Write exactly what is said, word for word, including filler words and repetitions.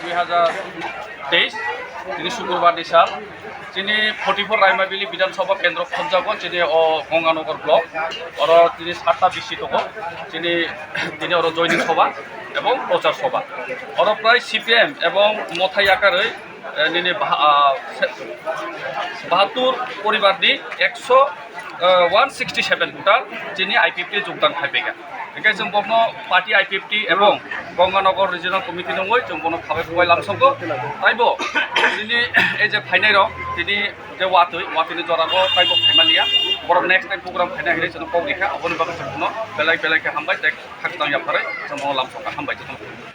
Dui hazar teis, tini Sukurbar ni sal, chini forty four Raimabili Bidhan Sabha Kendro khobjago, chini o Ganganagar block, oro tini satta B C tongo, chini, tini oro joining sabha ebong prochar sabha. Oro prai C P M ebong mothai yakarwi, eh, nini bah-, ah, se-, bahattur poribar ni ekso, eh, one sixty seven voter chini I P F T jogdan khai phaikha. Hingke chwng bono party I P F T ebong Ganganagar Regional Committee ni wngwi chwng bono khabai khubai lamsokgo. Taibo chini ei je phainai rok tini je watwi, watwi ni jora bo taibo phaimaliya. Borok next time program phaina hinwi chwngno kok rikha, aboni bagwi chwng bono belai belai khe hambai tei khakchang yapharwi chwng bono lamsokha, hambai jotono.